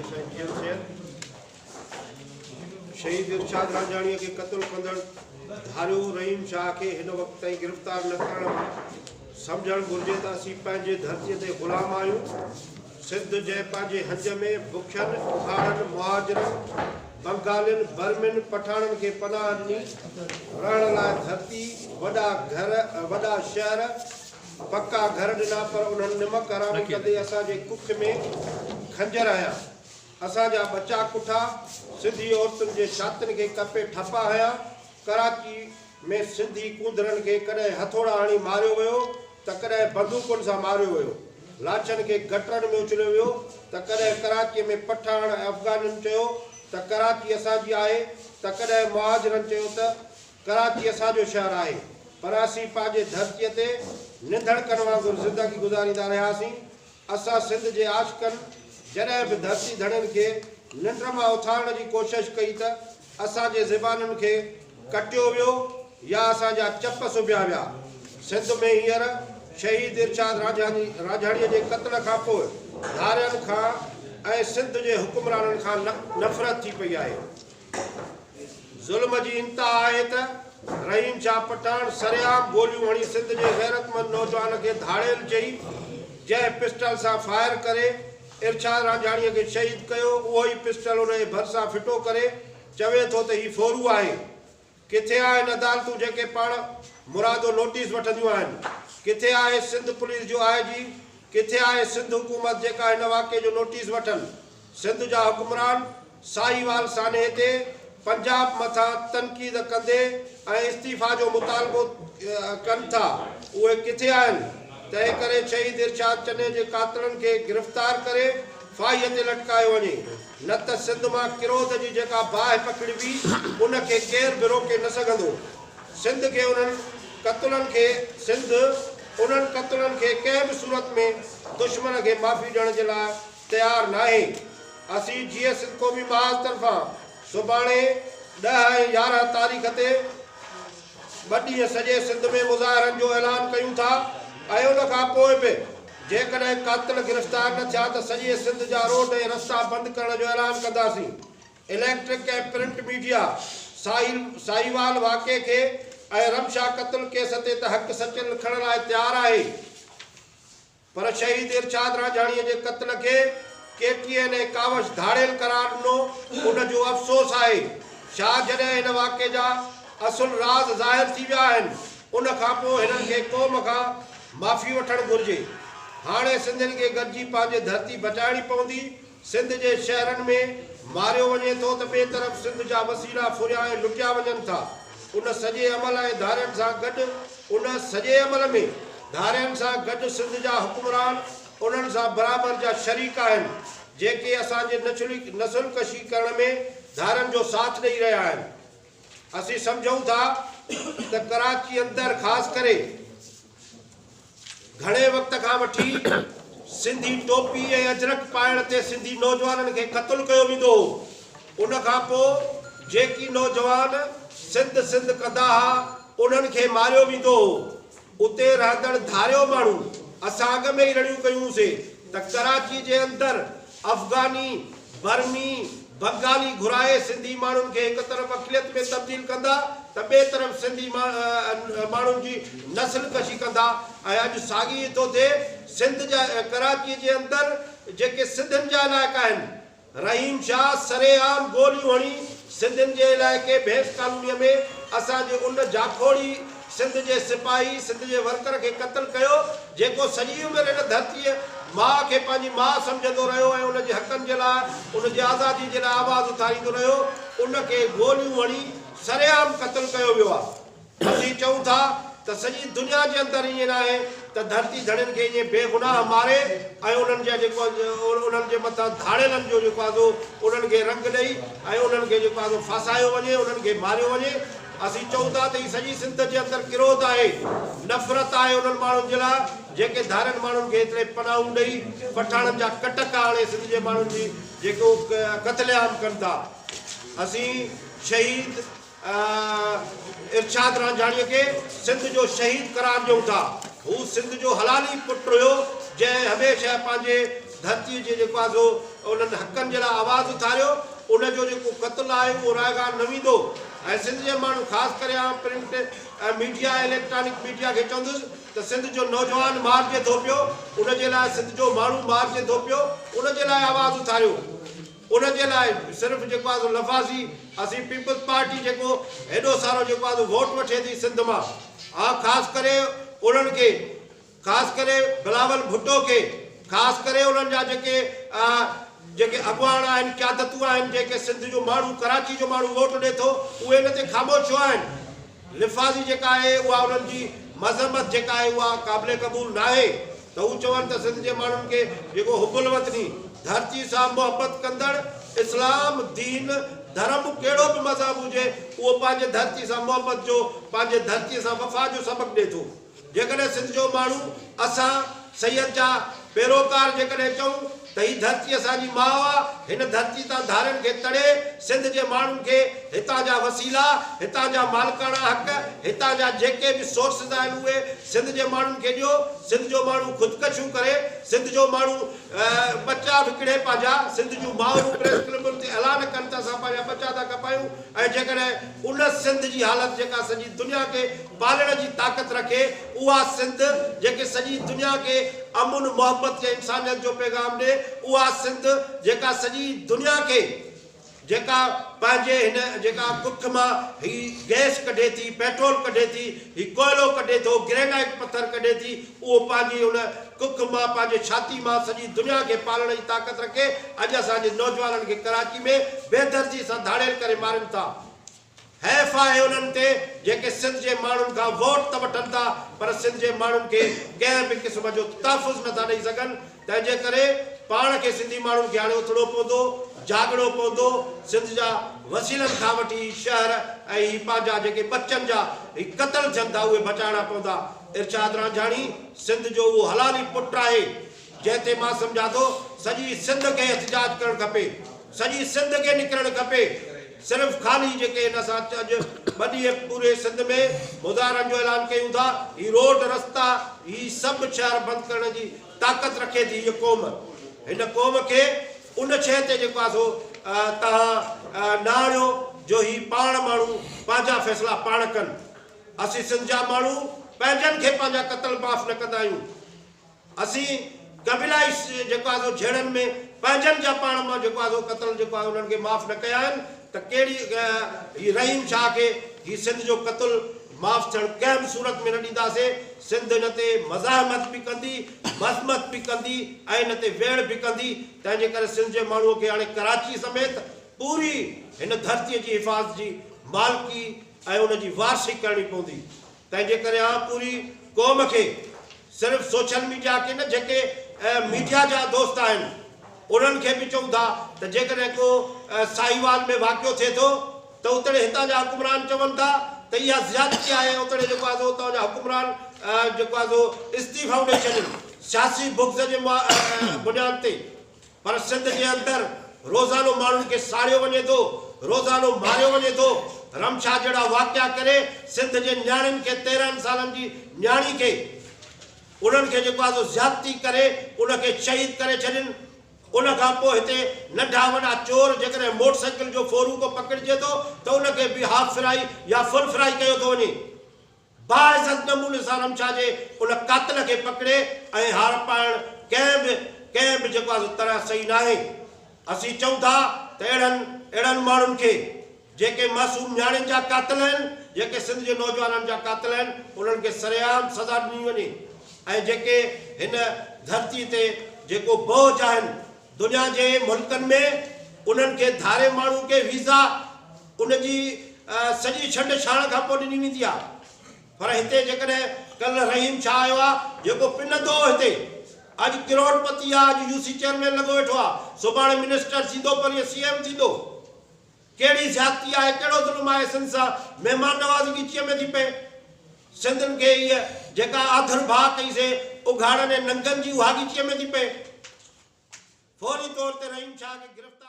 هجي سائين جي ايم سيد. شهيد ارشاد رانجهاڻيء کي قتل ڪندڙ ڌاريو رحيم شاهه کي هن وقت تائين گرفتار نه ڪرڻ مان سمجهڻ گهرجي ته اسين پنهنجي ڌرتيء تي غلام آهيون. سنڌ جنهن پنهنجي هنج ۾ بکين، اگهاڙن، مهاجرن، بنگالين، برمين، پٺاڻن کي پناهه ڏني، رهڻ لاء ڌرتي، وڏا گهر، وڏا شهر، پڪا گهر ڏنا پر انهن نمڪ حرامي ڪندي اسان جي ڪک ۾ خنجر هنيا. اسان جا ٻچا ڪٺا، سنڌي عورتن جي ڇاتين کي ڪپي ٺپا هنيا، ڪراچي ۾ سنڌي ڪونڌرن کي ڪڏهن هٿوڙا هڻي ماريو ويو ته ڪڏهن بندوقن سان ماريو ويو، لاڇن کي گٽرن ۾ اڇليو ويو ته ڪڏهن ڪراچي ۾ پٺاڻ ۽ افغانين چيو ته ڪراچي اسان جي آهي ته ڪڏهن مهاجرن چيو ته ڪراچي اسان جو شهر آهي پر اسين پنهنجي ڌرتيء تي ننڌڻڪن وانگر زندگي گذاريندا رهياسين. اسان سنڌ جي عاشقن جڏهن به ڌرتي ڌڻين کي ننڊ مان اٿارڻ جي ڪوشش ڪئي ته اسان جي زبانن کي ڪٽيو ويو يا اسان جا چپ سبيا ويا. سنڌ ۾ هينئر شهيد ارشاد رانجهاڻيء جي قتل کان پوء ڌارين کان ۽ سنڌ جي حڪمرانن کان نفرت ٿي پئي آهي. ظلم جي انتها آهي ته رحيم شاهه پٺاڻ سرعام گوليون هڻي سنڌ جي غيرتمند نوجوان کي ڌاڙيل چئي جنهن پسٽل سان فائر ڪري ارشاد رانجهاڻيء کي شهيد ڪيو اهو ئي پسٽل ان جي ڀرسان ڦٽو ڪري چوي ٿو ته هي ڦورو آهي. ڪٿي آهن عدالتون جيڪي پاڻ مرادو نوٽيس وٺنديون آهن؟ ڪٿي آهي سنڌ پوليس جو آء جي؟ ڪٿي آهي سنڌ حڪومت جيڪا هن واقعي جو نوٽيس وٺن؟ سنڌ جا حڪمران ساهيوال سانحي تي پنجاب مٿان تنقيد ڪندي ۽ استعيفا جو مطالبو ڪن ٿا اهي ڪٿي آهن؟ تنهن ڪري شهيد ارشاد چني جي قاتلن کي گرفتار ڪري ڦاهيء تي لٽڪايو وڃي نه ته سنڌ مان ڪروڌ جي جيڪا باهه پکڙبي ان کي ڪير به روڪي نه سگهندو. سنڌ کي انهن قتلن کي سنڌ انهن قتلن کي ڪنهن به صورت ۾ دشمن کي معافي ڏيڻ جي لاء تيار ناهي. اسين جيئي سنڌ قومي محاذ طرفان سڀاڻي 10 ۽ 11 تاريخ تي ٻه ڏينهن سڄي سنڌ ۾ مظاهرن جو اعلان ڪيون ٿا ۽ ان کان پوء به جيڪڏهن قاتل گرفتار نه ٿيا ته سڄي سنڌ جا روڊ ۽ رستا بند ڪرڻ جو اعلان ڪنداسين. اليڪٽرڪ ۽ پرنٽ ميڊيا ساهيوال واقعي کي ۽ رمشا قتل ڪيس تي ته حق سچ لکڻ لاء تيار آهي. پر شهيد ارشاد رانجهاڻيء جي قتل کي ڪي ٽي اين ۽ ڪاوش ڌاڙيل قرار ڏنو، ان جو افسوس آهي. ڇا جڏهن هن واقعي جا اصل راز ظاهر ٿي ويا آهن، ان کانپوء هنن کي قوم کان معافي وٺڻ گهرجي. هاڻي سنڌين کي گڏجي پنهنجي ڌرتي بچائڻي پوندي. سنڌ جي شهرن ۾ ماريو وڃي ٿو ته ٻئي طرف سنڌ جا وسيلا ڦريا ۽ لٽيا وڃن ٿا. ان سڄي عمل ۽ ڌارين سان گڏ ان سڄي عمل ۾ ڌارين سان گڏ سنڌ جا حڪمران انهن سان برابر جا شريڪ آهن جيڪي اسان جي نسل ڪشي ڪرڻ ۾ ڌارين جو ساٿ ڏئي رهيا آهن. اسين سمجهون ٿا ته ڪراچي اندر خاص ڪري گهڻي وقت کان وٺي سنڌي ٽوپي ۽ اجرڪ پائڻ تي سنڌي نوجوانن کي قتل ڪيو ويندو هو. ان کان پوء جيڪي نوجوان سنڌ سنڌ ڪندا ها انهن کي ماريو ويندو هو. اتي رهندڙ ڌاريو ماڻهو اسان اڳ ۾ ئي رڙيون ڪيون سي ته ڪراچي جي اندر افغاني، برمي، بنگالي گهرائي سنڌي ماڻهن کي هڪ طرف اقليت ۾ تبديل ڪندا ته ٻئي طرف سنڌي ماڻهن جي نسل ڪشي ڪندا ۽ اڄ ساڳي ئي ٿو ٿئي سنڌ جا ڪراچي جي اندر جيڪي سنڌين جا علائقا آهن رحيم شاهه سرعام گوليون هڻي سنڌين جي علائقي ڀينس ڪالونيء ۾ اسان جي ان جاکوڙي سنڌ جي سپاهي، سنڌ جي ورڪر کي قتل ڪيو، جيڪو سڄي عمر هن ڌرتيء ماء کي پنهنجي ماء سمجهندو رهيو ۽ ان جي حقن جي لاء، ان جي آزاديء جي لاء آواز اٿاريندو رهيو، ان کي گوليون هڻي سرعام قتل ڪيو ويو آهي. اسين چئون ٿا ته سڄي دنيا جي اندر ائين ناهي ته ڌرتي ڌڻين کي ائين بيگناهه ماري ۽ انهن جا جيڪو انهن جي مٿان ڌاڙيلن جو جيڪو آهي سو انهن کي رنگ ڏئي ۽ انهن کي جيڪو آهي سو ڦاسايو وڃي انهن کي ماريو وڃي. اسين چئون ٿا ته هي سڄي سنڌ جي اندر ڪروڌ آهي، نفرت آهي انهن ماڻهن جي لاء جيڪي ڌارين ماڻهن کي ايتري پناهون ڏئي پٺاڻن جا ڪٽڪ آڻي سنڌ جي ماڻهن جي جيڪو قتل عام ڪن ٿا. اسين شهيد ارشاد رانجهاڻيء کي سنڌ جو شهيد قرار ڏيون ٿا. هو سنڌ جو حلالي پٽ هيو، جنهن هميشه پنهنجي ڌرتي جي جيڪو آهي سو انهن حقن جي لاء آواز اٿاريو ان جو جيڪو قتل آهي اهو رائگان نه ويندو ۽ سنڌ جي ماڻهن خاص ڪري عام پرنٽ ميڊيا ۽ اليڪٽرانڪ ميڊيا کي چوندس ته سنڌ جو نوجوان مارجي ٿو پيو ان جي لاء سنڌ جو ماڻهو مارجي ٿو پيو ان جي لاء آواز اٿاريو ان جي لاء صرف جيڪو آهي سو لفاظي اسين پيپلز پارٽي جيڪو هيڏو سارو جيڪو آهي سو ووٽ وٺي ٿي سنڌ مان آ خاص ڪري انهن کي خاص ڪري بلاول ڀٽو کي خاص ڪري انهن جا جيڪي جيڪي اڳواڻ آهن قيادتون آهن جيڪي سنڌ جو ماڻهو ڪراچي جو ماڻهو ووٽ ڏي ٿو اهي ان تي خاموش ڇو آهن لفاظي جيڪا آهي اها انهن جي مذمت جيڪا آهي اها قابل قبول ناهي ته هو چون ته سنڌ جي ماڻهن کي جيڪو حب الوطني، ڌرتي سان محبت ڪندڙ، اسلام، دين، ڌرم ڪهڙو به مذهب هجي اهو پنهنجي ڌرتي سان محبت جو پنهنجي ڌرتي سان وفا جو سبق ڏي ٿو. جيڪڏهن سنڌ جو ماڻهو اسان سيد جا پيروڪار جيڪڏهن چئون ته هي ڌرتي اسان جي ماء آ، هن ڌرتي تان ڌارين کي تڙي سنڌ جي ماڻهن کي هتان جا وسيلا، هتان جا مالڪاڻا حق، هتان جا جيڪي به سورسز آهن اهي سنڌ جي ماڻهن کي ڏيو، سنڌ جو ماڻهو خودڪشيون ڪري، سنڌ جو ماڻهو ٻچا وڪڻي پنهنجا، سنڌ جون مائرون پريس ڪلبن تي اعلان ڪن ته اسان پنهنجا ٻچا ٿا کپايون ۽ جيڪڏهن ان سنڌ جي حالت جيڪا سڄي دنيا کي پالڻ جي طاقت رکي، اها سنڌ جيڪي سڄي دنيا کي امن، محبت ۽ انسانيت جو پيغام ڏي، اها سنڌ جيڪا سڄي دنيا کي جيڪا پنهنجي هن جيڪا ڪک مان هي گئس ڪڍي ٿي، پيٽرول ڪڍي ٿي، هي ڪوئلو ڪڍي ٿو، گرينائيٽ پٿر ڪڍي ٿي، اهو پنهنجي ان ڪک مان پنهنجي ڇاتي مان سڄي دنيا کي پالڻ جي طاقت رکي، اڄ اسان جي نوجوانن کي ڪراچي ۾ بيدردي سان ڌاڙيل ڪري مارين ٿا. حيف آهي انهن تي جيڪي سنڌ جي ماڻهن کان ووٽ ته وٺن ٿا پر سنڌ جي ماڻهن کي ڪنهن به قسم جو تحفظ نه ٿا ڏئي سگهن تنهن جي ڪري پاڻ کي سنڌي ماڻهن کي هاڻي اٿڻو پوندو جاڳڻو پوندو سنڌ جا وسيلن کان وٺي هي شهر ۽ هي پنهنجا جيڪي ٻچن جا هي قتل ٿين ٿا اهي بچائڻا پوندا ارشاد رانجهاڻي سنڌ جو اهو حلالي پٽ آهي جنهن تي مان سمجهان ٿو سڄي سنڌ کي احتجاج ڪرڻ کپي، سڄي سنڌ کي نڪرڻ کپي، صرف خالي جيڪي هن اسان اڄ ٻه ڏينهن پوري سنڌ ۾ مظاهرن جو اعلان ڪيون ٿا، هي روڊ رستا هي سڀ شهر بند ڪرڻ جي طاقت رکي ٿي هيء قوم، هن قوم کي ان شيء تي جيڪو آهي سو توهان نه آڻيو جو هي پاڻ ماڻهو پنهنجا فيصلا پاڻ ڪن، اسين سنڌ جا ماڻهو پنهنجن کي پنهنجا قتل معاف نه ڪندا آهيون. اسين قبيلائي جيڪو آهي سو جهيڙن ۾ پنهنجن جا پاڻ مان جيڪو آهي سو قتل جيڪو آهي انهن کي معاف نه ڪيا آهن ته ڪهڙي هي رحيم شاهه کي هي سنڌ جو قتل معاف ٿيڻ ڪنهن به صورت ۾ نه ڏينداسين سنڌ ان تي مزاحمت به ڪندي مذمت به ڪندي ۽ ان تي ويڙهه به ڪندي تنهن جي ڪري سنڌ جي ماڻهو کي هاڻي ڪراچي سميت پوري هن ڌرتي جي حفاظت جي مالڪي ۽ ان جي وارثي ڪرڻي پوندي تنهن جي ڪري آئون پوري قوم کي صرف سوشل ميڊيا کي نه جيڪي ميڊيا جا دوست آهن انهن کي به چئون ٿا ته جيڪڏهن ڪو ساهيوال ۾ واقعو ٿئي ٿو ته اتڙي هتان جا حڪمران چون ٿا ته اها زيادتي آهي اتڙي جيڪو آهي سو اتان جا حڪمران جيڪو آهي سو استعيفائون ڏئي ڇڏين سياسي بغض جي بنياد تي پر سنڌ جي اندر روزانو ماڻهن کي ساڙيو وڃي ٿو، روزانو ماريو وڃي ٿو، رمشا جهڙا واقعا ڪري سنڌ جي نياڻين کي 13 سالن جي نياڻي کي انهن کي جيڪو آهي سو زيادتي ڪري ان کي شهيد ڪري ڇڏين ان کان پوء هتي ننڍا وڏا چور جيڪڏهن موٽر سائيڪل جو ڦورو ڪو پڪڙجي ٿو ته ان کي به هاف فرائي يا فل فرائي ڪيو ٿو وڃي. باعزت نموني سان رمشا جي ان قاتل کي پڪڙي ۽ هار پائڻ ڪنهن به ڪنهن به جيڪو آهي سو طرح صحيح ناهي. اسين چئون ٿا ته اهڙن اهڙن ماڻهن کي جيڪي معصوم نياڻين جا قاتل آهن، جيڪي سنڌ جي نوجوانن جا قاتل آهن، انهن کي سرعام سزا ڏني وڃي ۽ جيڪي هن ڌرتي تي جيڪو بوجهه آهن دنيا جي ملڪن ۾ انهن کي ڌاري ماڻهو کي ويزا ان جي سڄي ڇنڊ ڇاڻ کان پوء ڏني ويندي آهي پر هتي جيڪڏهن ڪلهه رحيم شاهه آيو آهي جيڪو پنندو هو هتي اڄ ڪروڙ پتي آهي اڄ يو سي چيئرمين لڳو ويٺو آهي سڀاڻي منسٽر ٿيندو پرينء سي ايم ٿيندو ڪهڙي زيادتي آهي ڪهڙو ظلم آهي سنڌ سان مهمان نوازي ڳچيء ۾ ٿي پئي سنڌين کي هيء جيڪا آڌر ڀاء ڪئي سي اگهاڙن ۽ ننگن جي اها ڳچيء ۾ ٿي پئي فوري طور تي رحيم شاهه کي گرفتار.